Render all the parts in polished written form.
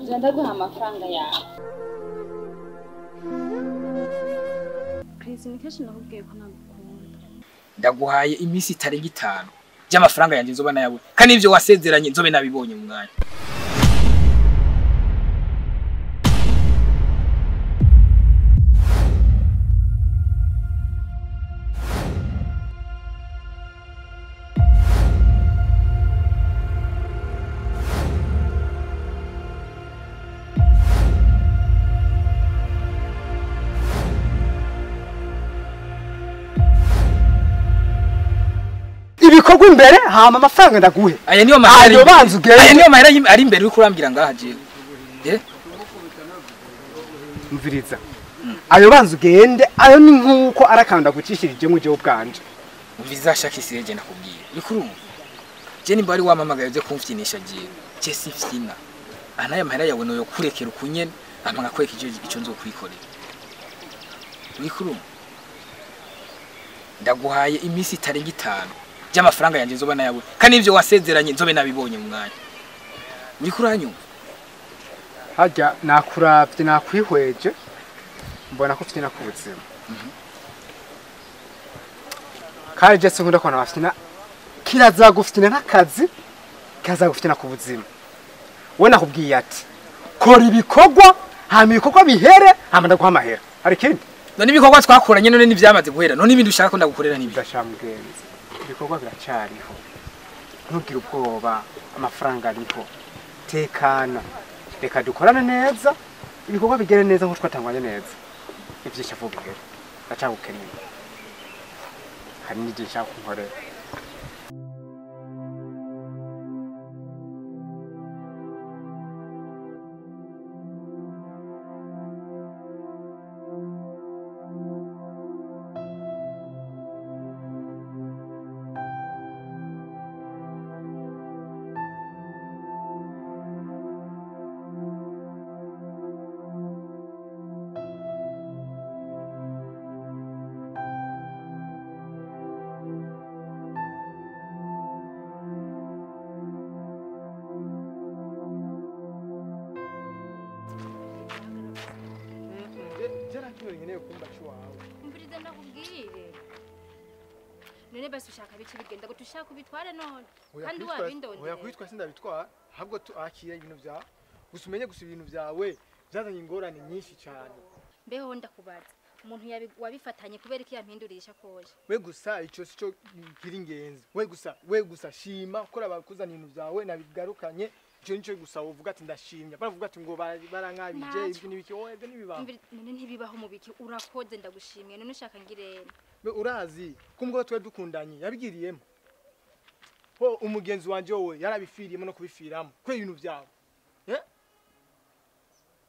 Nza ndaguha amafaranga yawe. Chris, ni kenshi nakubwiye ko nagukunda. Ndaguhaye iminsi itarenga 5 by'amafaranga yanjye nzoba nayawe. Kandi ivyo wasezeranye nzobe nabibonye mu mwanya. Ibikorwa imbere hama amafaranga ndaguhe. Aya niyo mahera. Ayo banzu gende. Aya niyo mahera ari imbere uri kurambira ngaha jewe. Eh? Mviriza. Ayo banzu gende, ayo ni nkuko arakanda gucishirije mu jewe bwanje. Mviriza shaka isireje ndakubwira. Uri kurumva? Je nimba ari wamamagaye uze kumfyinisha jewe. Je sifyina. Anaya mahera yawe no yokurekera ukunyene, hama ngakweka ico nzokwikorera. Uri kurumva? Ndaguhaye iminsi itarenga 5 by'amafaranga yanjye nzoba nayawe. Kandi ivyo wasezeranye nzobe nabibonye mu mwanya. Uri kuranyumva? Harya nakuravye nakwihweje mbona ko mfite ku buzima. Kandi je sinkunda ko nabafina kiraza gufina nk'akazi kaza gufina ku buzima. We nakubwiye ati kora ibikorwa hama ibikorwa bihere hama ndaguha amahera. Hari ikindi? None ibikorwa twakoranye none n'ivyamaze guhera none ibindi ushaka ko ndagukorera nibi. Ndashamugenzi. Ibikorwa biracariho. Ntugire ubwoba, amafaranga ariho. Tekana. Reka dukorane neza, ibikorwa bigere neza nkuko twatangwanye neza. Ivyisha vuba rero. Ndacagukeneye. Hari n'igihe nshaka kunkorera. Umviriza ndakubwire. None basi ushaka bice bigenda gute ushaka ubitware none kandi wabindondera. Oya kwitwa sindabitwara ahubwo tuakira ibintu bya gusa umenye gusa ibintu byawe byazanye ingorane nyinshi cyane. Mbeho ndakubaza umuntu wabifatanye kubera iki yampindurisha koje? We gusa ico sico kiri ingenzi. We gusa shima gukora abakuzana ibintu byawe nabigarukanye. Ico nico gusa uvuga ati ndashimye. Baravuga ati ngo barankabije ibyo nibiki oya ibyo nibibaho. None ntibibaho mu biki urakoze ndagushimiye none ushaka ngirene. Urazi kumbwo twe dukundanye yabigiriyemo. Ho umugenzi wanje wowe yarabifiriyemo no kubifiramo kwe ibintu byawe. Eh?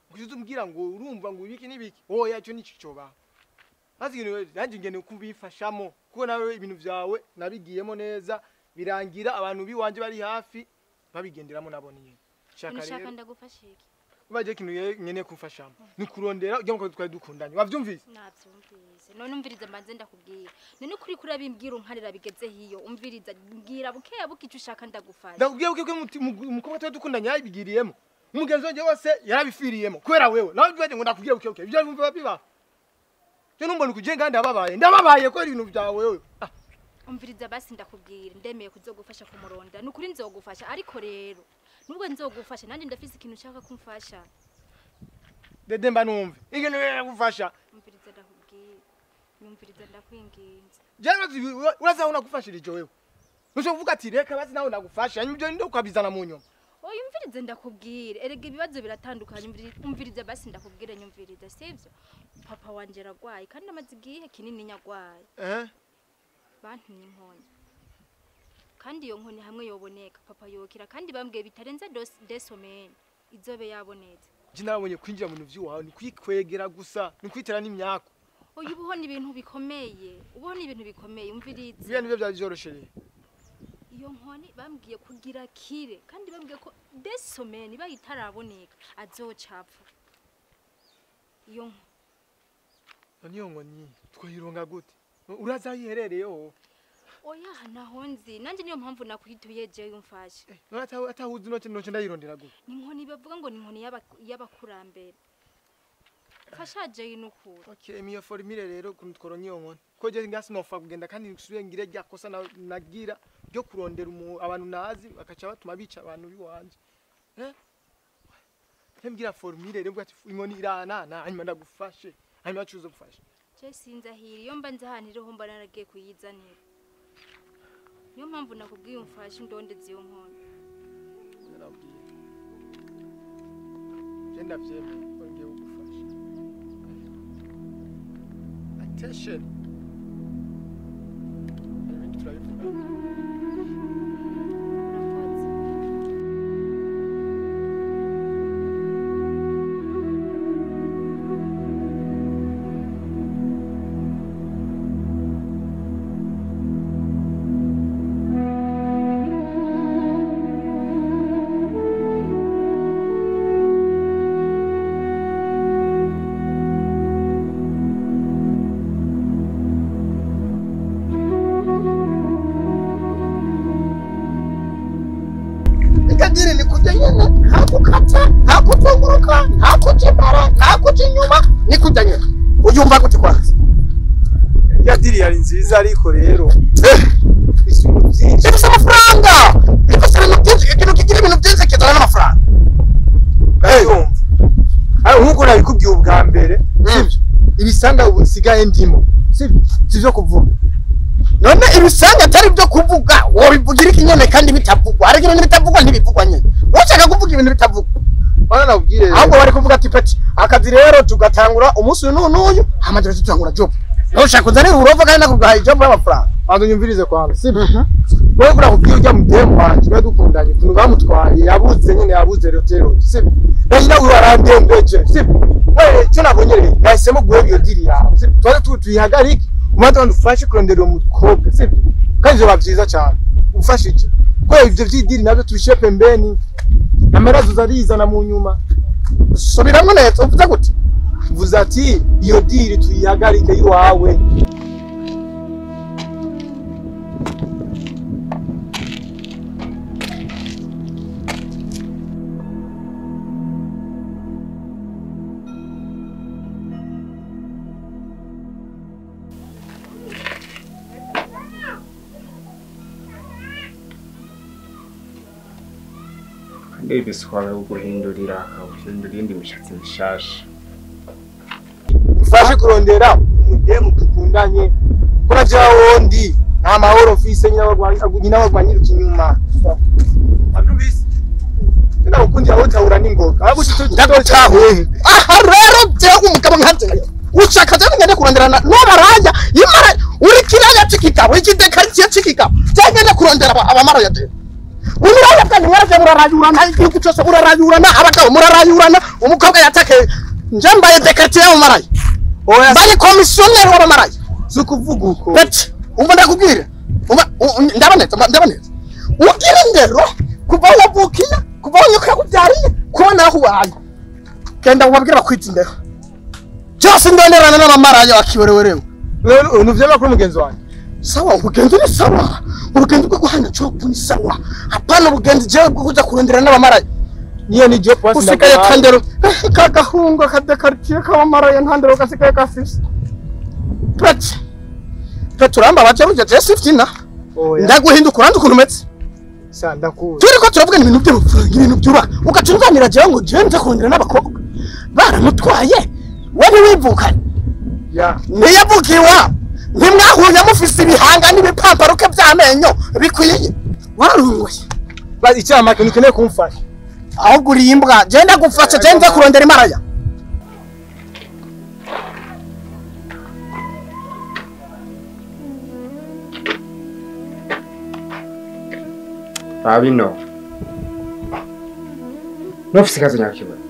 Kuzumbwira ngo urumva ngo ibiki nibiki oya ico nico coba. Azi ibintu nanje ngene kubifashamo kuko nawe ibintu byawe nabigiyemo neza birangira abantu biwanje bari hafi babigenderamo nabone nyene. Shaka rero ndagufasha iki? Baje kintu nyene kumfashamo. Ni kurondera ujya muko twari dukundanye. Wavyumvise? Navyumvise. None umviriza mbanze ndakubwira. None kuri kuri abimbwira unkarira bigeze hiyo. Umviriza mbwira bukeya buke ico ushaka ndagufasha. Ndakubwiye buke umukobwa twari dukundanye yabigiriyemo. Umugenzi wanje wose yarabifiriyemo. Kubera wewe. Nawe byaje ngo ndakubwira buke buke. Ibyo bumva biba. Je numbona kujenga ndababaye. Ndababaye ko ibintu byawe wewe. Umviriza basi ndakubwira ndemeye kuzogufasha kumuronda. Nukuri nzogufasha ariko rero nubwo nzogufasha nanje ndafise ikintu nshaka kumfasha. Dede mba numve. Ikintu ngufasha. Umviriza ndakubwira. Nyumviriza ndakwinginze. Je uraza unakufashirije wewe. Nusho kuvuga ati reka basi nawe ndagufasha. Ibyo ndo ukabizana mu nyuma. Oya umviriza ndakubwira. Erega ibibazo biratandukanye. Umviriza basi ndakubwira nyumviriza sivyo. Papa wanje aragwaye kandi amaze igihe kinini nyagwaye. Eh? Bantumye inkoni. Kandi iyo nkoni hamwe yoboneka papa yokira kandi bambwiye bitarenze desomene izobe yabonetse. Je nabonye kwinjira mu bintu by'iwawe ni kwikwegera gusa ni kwitera n'imyako. Oya ubuho ni ibintu bikomeye. Ubuho ni ibintu bikomeye umviriza. Ibyo nibyo byaryoroshereye. Iyo nkoni bambwiye kugira kire kandi bambwiye ko desomene bayitaraboneka azocapfa. Iyo niyo nkoni twayironga gute? Uraza yiherereyeho. Oya nahonzi nanje niyo mpamvu nakwituye je yumfashe. None atahuzi noce ndayirondera gute? Ni inkoni bavuga ngo ni inkoni y'abakurambere. Fasha je inukura. Okay, imiyo formule rero kuntu tworonka iyo nkoni. Ko je ngasi nofa kugenda kandi nsubiye ngire rya kosa nagira ryo kurondera abantu nazi bakaca batuma bica abantu biwanje. Eh? Mbwira formule rero ati inkoni irana na hanyuma ndagufashe. Hanyuma cuzo gufasha. Je sinza hiri iyo mba nzahaniriho mba naragiye kuyizanira. Niyo mpamvu nakubwiye umfashe ndondeze iyo nkoni. Narabwiye. Je ndavyemeye ko ngiye kugufasha. Attention. Ibindi turabivuga. Ikadiri ni kujya nyene ntakukata ntakuzunguruka ntakuja imbere ntakuja inyuma ni kujya nyene uyumva gute kwanza? Ya diri yari nziza ariko rero ifise amafaranga, ifise ibintu byinshi, ikintu kigira ibintu byinshi kizana n'amafaranga. Ndayumva ariko nkuko nabikubwiye ubwa mbere sivyo, ibisanga ubu nsigaye ndimo sivyo, sivyo kuvuga. None ibisanga atari byo kuvuga wobivugira iki nyene kandi bitavugwa? Ariko ibintu bitavugwa ntibivugwa nyene. Ushaka kuvuga ibintu bitavugwa Bana nabwire ahubwo bari kuvuga ati peti akazi rero tugatangura umunsi uyu n'uyu hama tugaca dutangura job. Ushaka kuzanira uburofa kandi nakugahaye job y'amafaranga. Banza unyumvirize kwanza sivyo. Wewe kura kubwira ujya mudemu wanje we dukundanye ukuntu bamutwaye yabuze nyene yabuze rotero sivyo. Ndashira uyu arandembeje sivyo. Wewe icyo nabonye rero nahisemo guheba iyo diri yawe sivyo. Tuba tuyihagarike umaze ufashe kurondera uwo mukobwa sivyo. Kandi vyoba vyiza cyane umfashije ko ivyo vy'idiri navyo tubishiye pembeni amaraso arizana mu nyuma. Subiramwo neza uvuze gute? Mvuze ati iyo diri tuyihagarike iwawe. Ibiswawe guhindurira akawuhindura indi mishatsi mishasha. Mfashe kurondera umudemu dukundanye ko naja wondi nta mahoro mfise nyina wagwanyiruka inyuma. Abyumvise? Ndagukundira wowe utahura n'ingoga. Ndagutahuye. Aha rero jewe umugabo nkanje ushaka je ngende kuronderana n'abaraya imara uri kiraya c'ikigabo ikidekaritsiye c'ikigabo je ngende kurondera abamaraya je. Umuraya kandi mwaravye murarayurana igihugu cose murarayurana abagabo murarayurana umukobwa yatake nje mbaye dekaritsiye y'abamaraya. Oya mbaye komisiyoneri w'abamaraya. Si ukuvuga uko. Peti umva ndakubwira umva ndabaneza ugira indero kuva aho wavukiye kuva aho nyoko yakubyariye kuba naho ubaye genda ubabwire bakwita indero byose ndonderana n'abamaraya akiwerewerewe. Rero ntuvyemera kuri mugenzi wanjye? Sawa ubugenzi ni sawa, ubugenzi bwo guhana job ni sawa, hapana ubugenzi jewe bwo kuja kurondera n'abamaraya. Niyo ni job wasi usigaye kandero kagahunga kadekaritiye k'abamaraya ntandero gasigaye gafise. Peti peti uramba baje burya je siftina ndaguhinduka urandi ukuntu umeze. Sa ndakuzi. Turiko turavuga ibintu by'amafaranga ibintu byubaka ugaca unzanira jewe ngo jewe nze kurondera n'abakobwa baramutwaye we ntiwivukanye ntiyavukiye iwabo ntimwahuye mufise ibihanga n'ibipamparuke by'amenyo bikwiye warunguye. Icyaha ntukeneye kumfasha ahubwo uri imbwa jewe ndagufasha jewe nze kurondera imaraya. Babino nufise ikibazo nyakibona.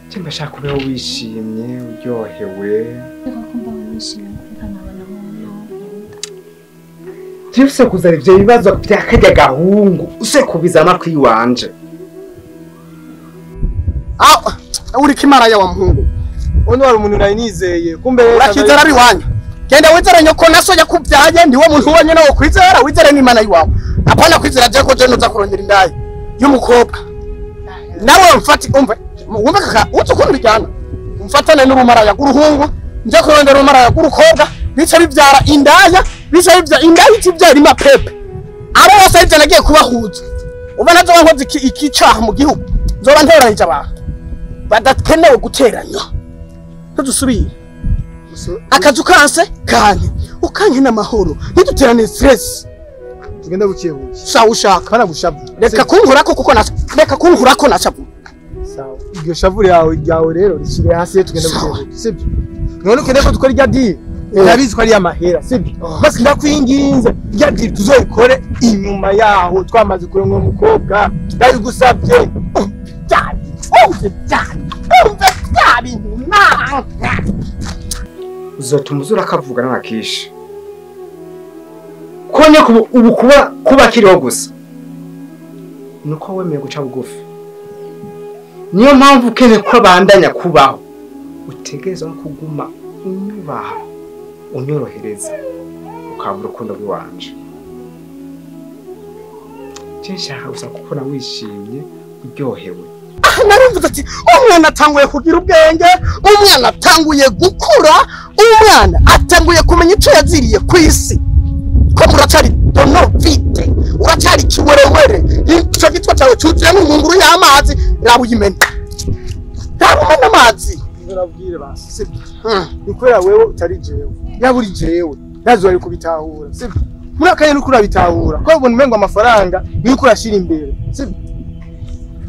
Cyangwa shaka ubeho wishimye uryohewe. Tifise kuzana ivyo bibazo vya karya gahungu use kubiza amatwi yiwanje. Ah, Uri kimaraya wa muhungu. Ono wari umuntu nayinizeye kumbe urakizera ari wanyu. Genda wizere nyoko naso yakubyaye ndiwo muntu wonyene wo kwizera wizere n'Imana yiwawe. Apana kwizera je ko je noza kurondera indaya y'umukobwa. Nawe mfati umve wumve kaka uzi ukuntu bijyana. Mfatane n'urumaraya rw'uruhungu nje kurondera urumaraya rw'urukobwa bica bibyara indaya bica bibyara indaya ikibyara imapepe. Abo bose ivyo nagiye kubahuza. Uba nazo nkoze iki caha mu gihugu. Nzoba nteranije abantu badakenewe guteranya. Ntudusubire. Akazu kanse kanke ukanke n'amahoro ntiduterane stress. Tugenda bukiye buki. Sawa ushaka kana gushavu. Reka kunkurako kuko na reka kunkurako na shavu. Sawa. Iryo shavu ryawe rero rishire hasi tugenda bukiye buki. Sibyo? None ukeneye ko dukora irya deal. Ndabizi ko ari amahera, sibyo? Basi ndakwinginze irya deal tuzoyikore inyuma yaho twamaze kuronka umukobwa. Ndabigusabye. Cyane. Umve cyane. Umve cyane. Uzotuma uzura kavuga n'akisha. Konye ubu kuba kiriho gusa. Nuko wemeye guca bugufi. Niyo mpamvu ukeneye ko bandanya kubaho. Utegereza no kuguma unyubaha, unyorohereza ukaba urukundo rw'iwanje. Nshaka gusa kukubona wishimye, uryohewe. Narumva ati umwana atanguye kugira ubwenge, umwana atanguye gukura, umwana atanguye kumenya icyo yaziriye ku isi. Ko muracari donovite, uracari kiwerewere, icyo gitwa cyawe cyuzuyemo ingunguru y'amazi, raba uyimena. Raba umena amazi. Nabwire basi, sibyo? Ni kubera wewe utari jewe. Yaba uri jewe, nazo wari kubitahura, sibyo? Muri akanya nuko urabitahura, ko ubona umengo amafaranga nuko urashira imbere, sibyo?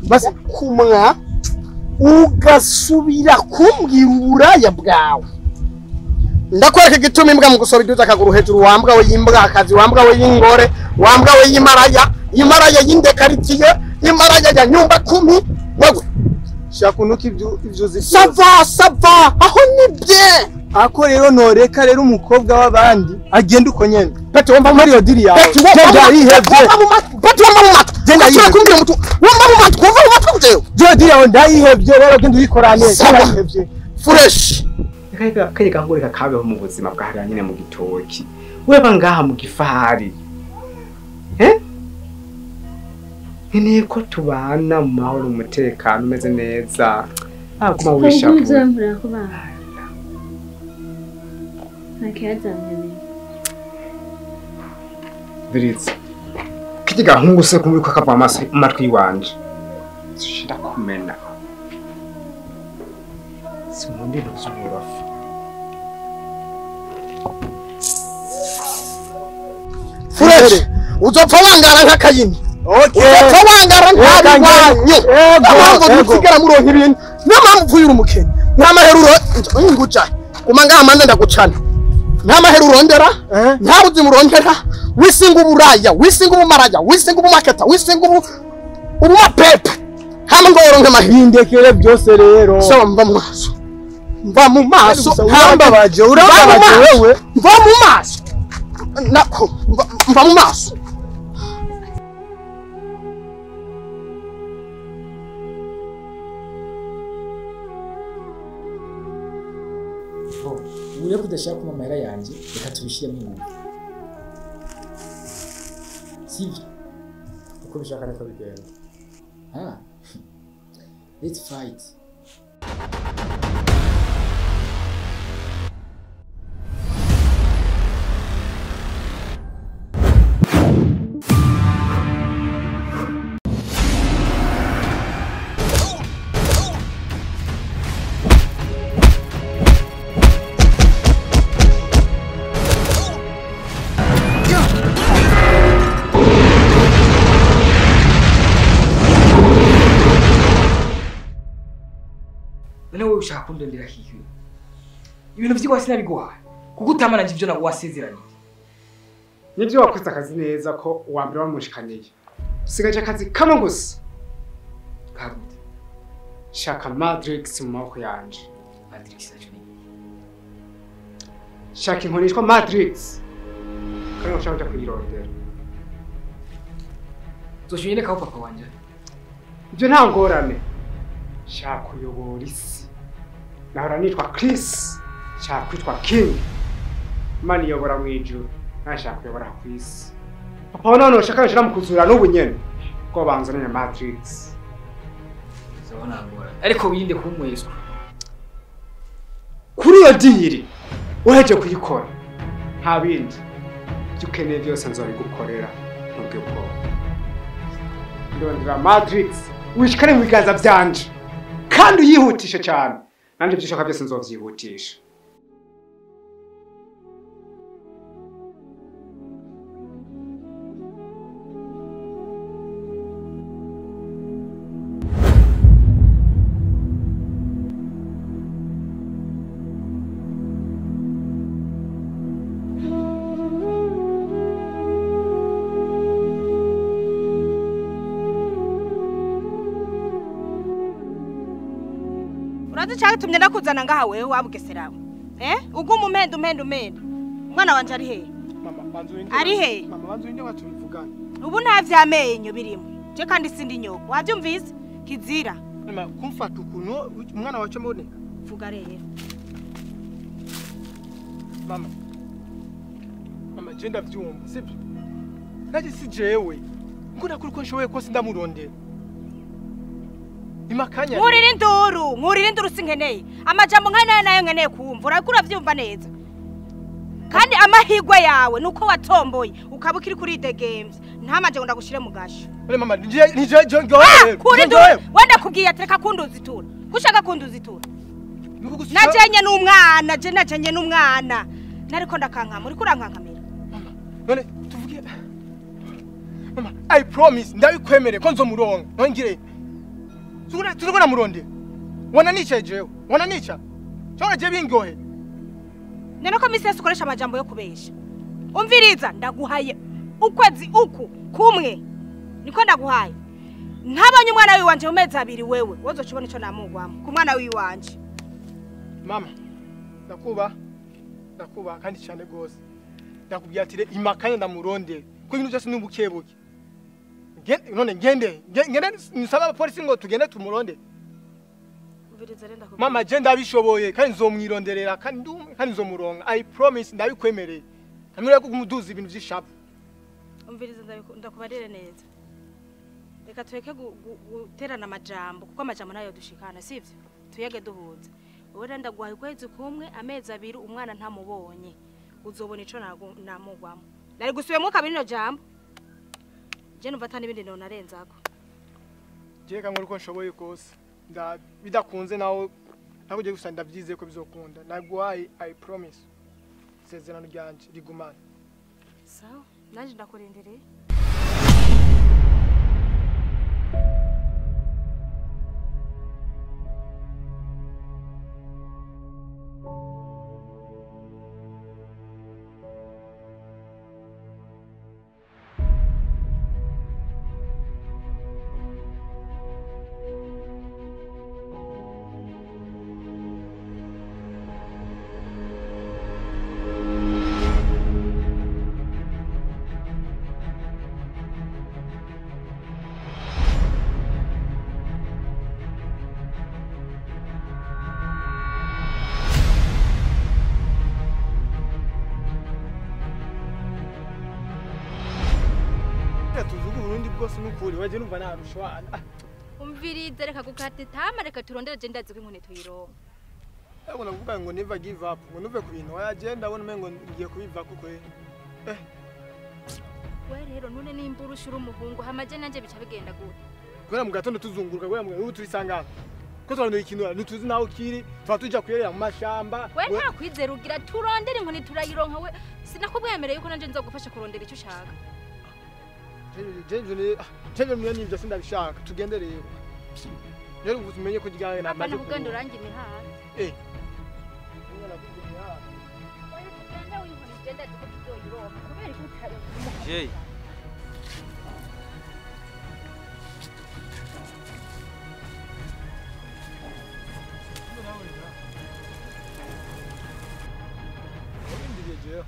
Basi kumwa ugasubira kumbwira uburaya bwawe. Ndakwereka igituma imbwa mu gusoba iduza akaguru hejuru wambwa we yimbwa akazi wambwa we y'ingore wambwa we y'imaraya imaraya y'indekaritiye imaraya ya nyumba kumi wewe. Shaka unuka ibyo uzi. Sava sava aho ni bien. Ako rero noreka rero umukobwa w'abandi agenda uko nyene. Pete womba muri iyo deal yawe. Pete womba mu matwi. Pete womba mu matwi. Genda yihe. Kumbwira mutu. Womba mu matwi. Womba mu matwi kujeyo. Je deal yawe ndayihevye rero genda uyikorane. Ndayihevye. Fresh. Kaya gahungureka kabeho mu buzima bwa hariya nyine mu gitoki. Weba ngaha mu gifahari. Nkeneye ko tubana mu mahoro umutekano umeze neza. Aguma wishavuye. Biritse. Kiti gahungu se kumuri ko akava amaso matwi yiwanje. Shira kumena. Simundi ntuzuburafu. Fresh. Uzopfa wangara nk'akayini. Okay. Uzopfa wangara nk'abiwanyu. Mpamvu dusigara muronka ibintu. Niyo mpamvu upfuye uri umukene. Nta mahera nguca. Guma ngaha manze ndagucana. Nta mahera urondera, nta buzima urondera, wisinga uburaya, wisinga ubumaraya, wisinga ubumaketa, wisinga ubumapepe. Hama ngo uronke amahera. Bindekere byose rero. Sawa mva mu maso. Mva mu maso. Urambabaje, urambabaje wewe. Mva mu maso. Nako, mva mu maso. Uriya kudashaka kuma amahera yanjye reka tubishyiremo ingufu. Sibyo? Uko bishaka niko bigenda. Ah. Let's fight. None ushaka kundondera hiyo. Ibintu vyigwa sinabiguhaye. Kuko utamana nje ivyo naguwasezeraniye. Nivyo wakoze akazi neza ko uwa mbere wamushikaniye. Sigaje akazi kamwe gusa. Kagute. Shaka Matrix mu maboko yanje. Matrix nacho ni. Shaka inkoni yitwa Matrix. Kandi ushaka kuja kuyirondera. Uzoshunyereka aho papa wanje. Ibyo nta ngorane. Shaka kuyobora isi. Nahora nitwa Chris, shaka kwitwa King. Imana iyobora mu ijuru, nashaka kuyobora ku isi. Papa none ushaka nshira mu kuzura n'ubu nyene. Ko banzanira Matrix. Zabona ngora. Ariko wirinde kumweswa. Kuri iyo diri uheje kuyikora. Nta bindi. Ibyo ukeneye byose nzabigukorera ntubwe bwoba. Ndondera Matrix wishikane mu biganza byanje. Kandi uyihutishe cyane. Nanje ibyo ushaka byose nzovyihutisha. Cyatumye ndakuzana ngaha wewe wabugeserawe. Uguma umenda umenda umenda. Umwana wanje ari he? Mama banzu inde. Ari he? Mama banzu inde watubivugana. Ubu nta vyamenyo birimo. Je kandi sindi nyoko. Wavyumvise? Kizira. Mama kumfata ukuntu umwana wacu mboneka. Vuga rero. Mama. Mama je ndavyumva sivyo? Naje si jewe. Ngo nakuri ko nshoboye kose ndamurondera. Imakanya. Nkurira induru sinkeneye. Amajambo nka nayo nkeneye kumva. Urakura vyumva neza. Kandi amahigwe yawe nuko watomboye ukaba ukiri kuri degemvye. Ntamanje ngo ndagushire mu gasho. Ore mama nije nije ngowe. Kuri induru wenda kubwiye atereka kunduzitura. Kushaka kunduzitura. Najenye n'umwana, je najenye n'umwana. Nariko ndakankama, uriko urankankamira. Mama, none tuvuge. Mama, I promise ndabikwemere ko nzomuronka. Nongire. Turugona muronde. Wananica jewe. Wananica. Cyangwa je bingohe. None ko misi ukoresha amajambo yo kubesha. Umviriza ndaguhaye ukwezi uku kumwe. Niko ndaguhaye. Ntabonye umwana wiwanje mu mezi abiri wewe. Wozocubona ico namugwamo ku mwana wiwanje. Mama, ndakuba. Ndakuba kandi cyane gose. Ndakubwiye ati imakanya ndamurondera. Ko ibintu byose n'ubukebuke. None ngende ngende nsaba abapolisi ngo tugende tumuronde. Mama je ndabishoboye kandi nzomwironderera kandi ndumwe kandi nzomuronka. I promise ndabikwemereye. Hamwe ko kumuduza ibintu vy'ishapu. Umviriza ndakubarire neza. Reka tureke guterana amajambo kuko amajambo nayo dushikana sivyo? Tuyege duhuze. Wowe ndaguhaye ukwezi kumwe amezi abiri umwana ntamubonye. Uzobona ico namugwamo. Nari gusubiyemo kabiri no jambo. Je numva atani bindi none arenzako. Je ka nkora uko nshoboye kose. Nda bidakunze nawo nakuje gusa ndavyize ko bizokunda. Naguhaye I promise. Isezerano ryanje rigumana. Sawa, nanje ndakurindereye. Nukuri waje numva narushwana. Umvirize reka gukata itama reka turondere je ndazi ko inkoni tuyironka. Yabona kuvuga ngo never give up ngo nuve ku bintu waje ndabona umengo ngiye kubiva kuko We rero none nimba urushura umuhungu hamaje nanje bica bigenda gute? Kubera mu gatondo tuzunguruka kubera mu turisangana. Ko twarondera ikintu ntituzi naho kiri tuba tuja kuyerera mu mashamba. We nta kwizera ugira turondere inkoni turayironka we sinakubwemereye yuko nanje nzogufasha kurondera icyo ushaka. Jeje mwe nivyo sindabishaka tugende rero. Rero umenye ko ryawe namaze. Apana kugenda urangi imihara. Umwana kugira imihara. Oya tugenda winkoni je ndazi ko tuzoyironka kubera ko utari. Jay. Urindiriye jewe.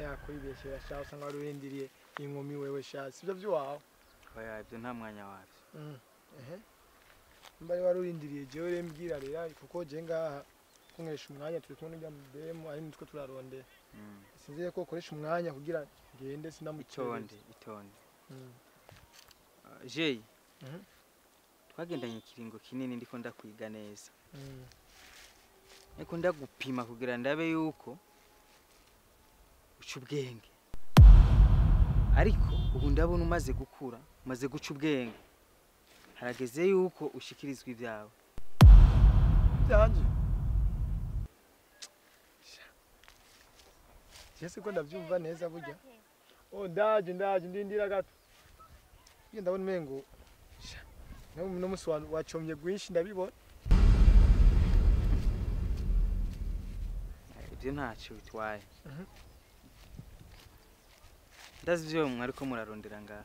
Yakwibeshera sha usanga urindiriye inkumi wewe sha sivyo vyawe. Oya ibyo nta mwanya wavyo. Mba ari warurindiriye jewe rero mbwira rero kuko je ngaha kunkoresha umwanya turi kumwe n'urya mudemu ari nitwe turarondera. Sinzi ko ukoresha umwanya kugira ngende sinamukereze. Itonde, itonde. Jay, twagendanye ikiringo kinini ndiko ndakwiga neza. Ariko ndagupima kugira ndabe yuko uca ubwenge. Ariko ubu ndabona umaze gukura, umaze guca ubwenge. Harageze yuko ushikirizwa ibyawe. Byanje. Jese ko ndavyumva neza burya. Oh ndaje ndaje ndindira gato. Iyo ndabona umengo no musi wacomye gwinshi ndabibona. Ibyo ntacyo bitwaye. Ndazi ibyo mwariko murarondera ngaha.